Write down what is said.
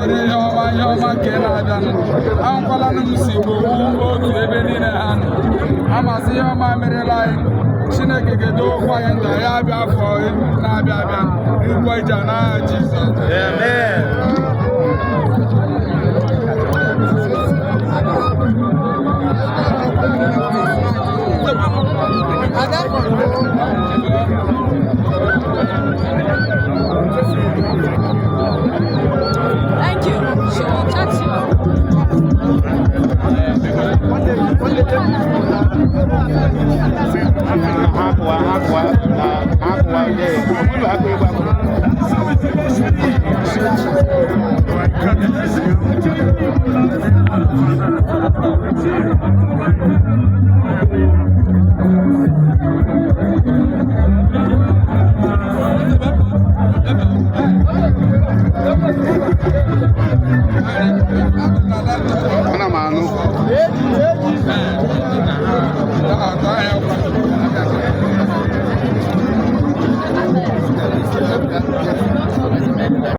Nwere ihe ọma, ihe ọma nke na-abịanụ. Ahụkwalanụ m si Igbo wu otu ebe niile ha nọ. Amasị ihe ọma merela anyị. Chineke ga-edowekwa anyị ndụ ya abịa afọ na-abịa abịa ịgwa ije n'aha Jizọs. Amen. Thank you. She will chat you. Ha pụwa, ha pụwa, na ha pụwa, ee, ọ bụrụ ha pụwa, egwu akwụrụ. Ana m anụ.